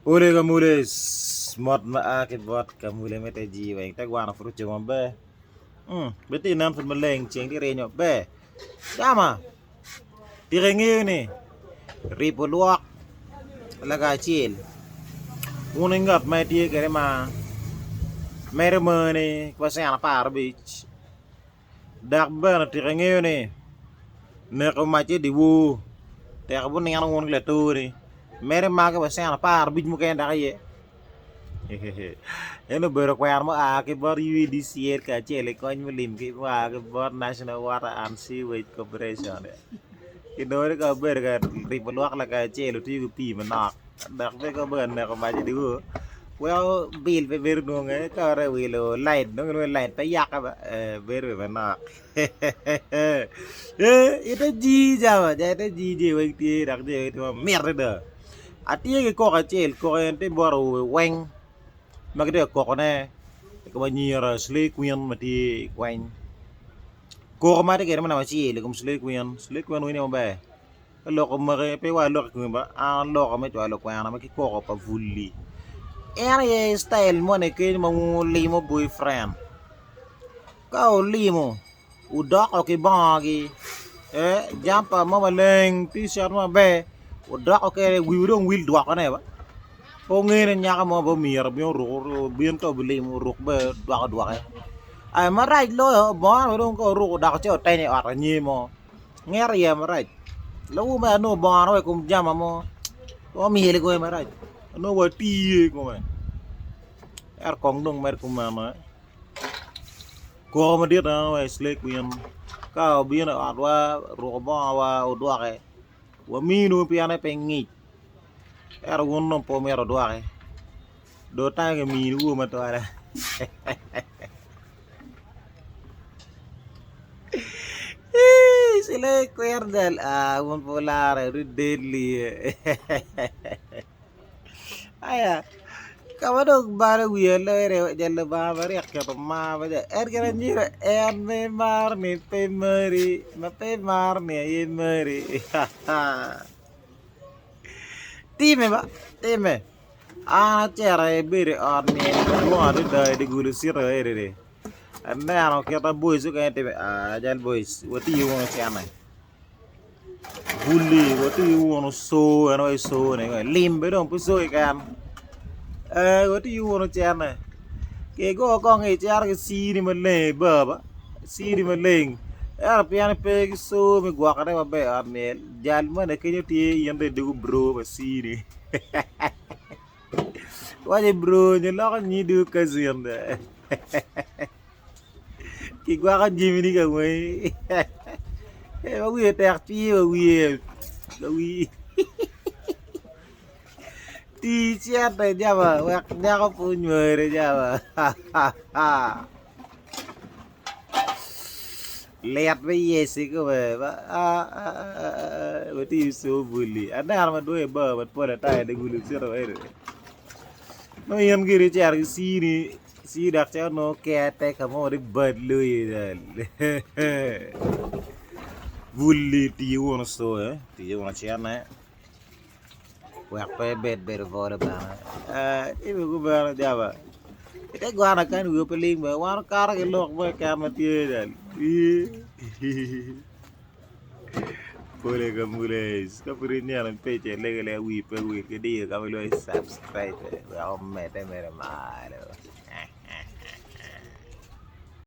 Ole Kamules mot ma a ki bot Kamule me te jii weng te gwano pud ocung maber bed tye inen pud maleng ceng tye ryeny maber cama tika ingeyo ni ribo lwok laka acel wun ki ngat ma itye kwede ma medo moni ki pacen 15 Dok bene tika ingeyo ni neko mac i dyewor tek gunino wun ki lato-ni mere mako wa cent 15 mukene dok iye en obedo kwena mua ki bot UEDCL kacel ki kony me lim mua ki bot National Water and Sewage Corporation kinongo ni ka wubedo ka ribo lwak lakacel wutiyo ki pii manok. Dok bene ka wubedo ka neko mac i dyewor weko bil pe bedo dwong ka wubedo ka wilo lait nongo kilwongo ni lait pe yake ba bedo bene manok ite jii cawa ja ite jii jami weng tye dok jami weng tye mamit adada atye ki koko acel koko eni tye bot awobe weng ma gitye ka kokone i kom anyira slay queen ma tye i gweng koko ma atye kwede me namba acel i kom slay queen, slay queen winyo maber. Ka lok omaki pe wa alok i komi ba an aloko me cwalo kwena ma ki koko pa bul-li en aye citail moni keny ma wulimo boyfriend ka wulimo wudoko ki bongogi jampa mo maleng ticat mo maber wudoko kwede wiwu dong wil dwokone ba pe wunge ni nyako mo bene myero obin ka olimo oruk bene dwoko dwoke marac loyo bongo ni dong ka oruko dok ci otenyo i ot anyer mo. Nget iye marac lubo mere nongo obongone wa i kom jama mo omyelo i kome marac nongo watiye i kome ento kong dong mere kumeno koko madit eno wa slay queen ka obino i otwa oruko bongowa odwoke waminu pien pe ngic ento wun dong pe wumito wudwoke dong otango kiminiwu matwala. Cile kwir del aa wun pe wulare wun deadly aya ka ma dong balo wiya loyo ni ja Lubanga ma ryek keto mar ma en gin anyira en ma imaro ni pe mari ma pe imaro ni aye mari time ba time an acito abedo i ot nino madwong adada i dye gulu cito eni Aneno kit ma boys mukene tye aa cal boys watiyo wunu cene guli watiyo wunu co en aye co ni lim bene dong pe co keken ee watiyo wunu cene ki go kong icito ki cini maleng i bar ba cini maleng ento pien pe ki co me gwokone maber i ot myel jal moni kenyo tye in dong idwogo bro pa cini Iwaco bro nyo loko nyingi dong cousin kigwoko jamini ka weng ma wiye tek cwiye wa wiye tii cente jama wek nyako pe onywari jama Lit me yec kikome watye i co boli aneno madwong i bar mapol ata i dye gulu cito eni nongo in giri icito ki cini ci dok calo nongo ker tek ka mo dong bad loyi bul-li tye wunu co tye wunu cene. Wek pe ebed bedo bolo bene jami gubino jaba ite gwana kany wiwa pe ling bene wan okato ki lok mo keken ma tye jal pole ka mules ka pud ineno page alego alega wi pe wil ki diyo ka ma kilwongo ni subscribe wek omedde mere malo.